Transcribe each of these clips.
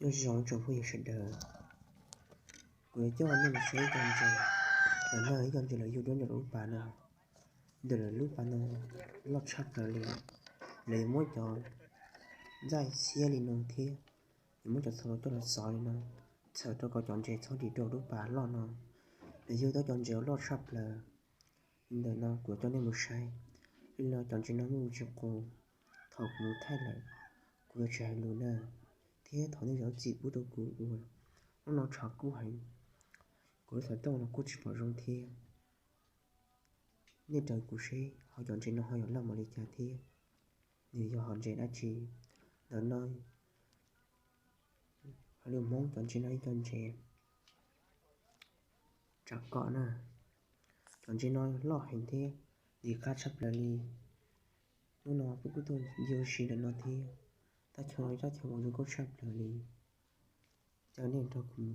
Nyob zoo tsoom phooj ywg sawv daws, kuv yuav coj nej mus saib ib co ntses. Ntawm no ib co ntses lawv yug duab ntawm lub pas no. Ntawm lawv lub pas no loj tshaj plaws li. Lawv yuav muab cov ntxaij xiab li no thiab yuav muab cov txhuv coj los xov li no, txhawm rau kom cov ntses txhob dim rau lub pas loj no. Lawv yug tau cov ntses uas loj tshaj plaws. Li ntawm no kuv yuav coj nej mus saib. Li no cov ntses no muaj mus tsis qus. Thaum kuv mus thaij lawm, kuv yuav tsis hais lus na, thiab thov nej zam txim pub rau kuv uas hnub no tshav kub heev, kuv lub xov tooj los kuj tsis pom zoo thiab. Nej raws kuv seb hauv cov ntses no ho yuav loj npaum li cas thiab nws yog hom ntses dab tsi. Ntawm no hauv lus Hmoob cov ntses no ib co ntses tsav kom na. Cov ntses no loj heev thiab ntim qab tshaj plaws li. Hnub no peb kuj tuaj ncig ua si ntawm no thiab. Thaj chaw no yog thaj chaw uas zoo nkauj tshaj plaws li. Coj nej nrog kuv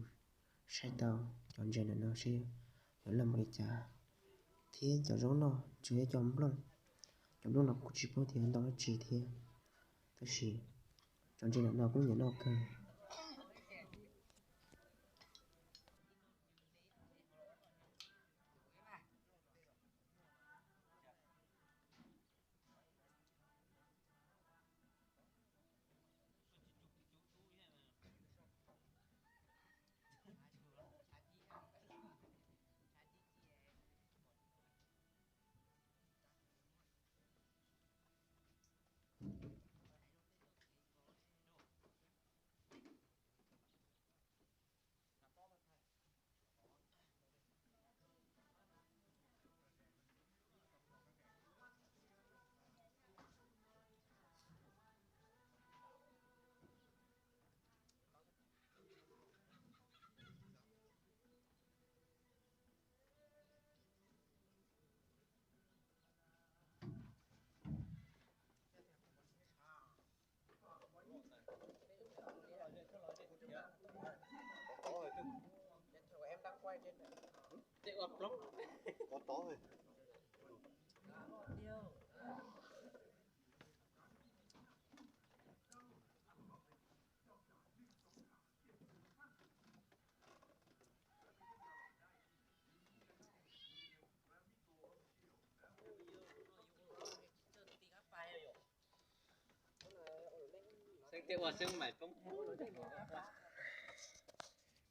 saib tau cov ntses ntawm no seb yuav loj npaum li cas. Thiab cov zaub no tsuas yog cov nplooj. Cov nplooj no kuj tsis paub tias ntau dab tsi thiab, tab sis cov ntses ntawm no kuj nyiam noj kawg.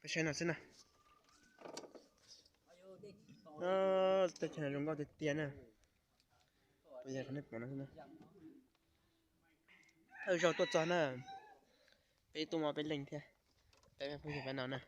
Peb saib no xwb na. Teb chaws no zoo nkauj tiag tiag na. Peb yog qhov nej pom no xwb na. Thawj zaug tuaj txog na, peb tuaj mo peb leeg thiab, peb phooj ywg pab no na.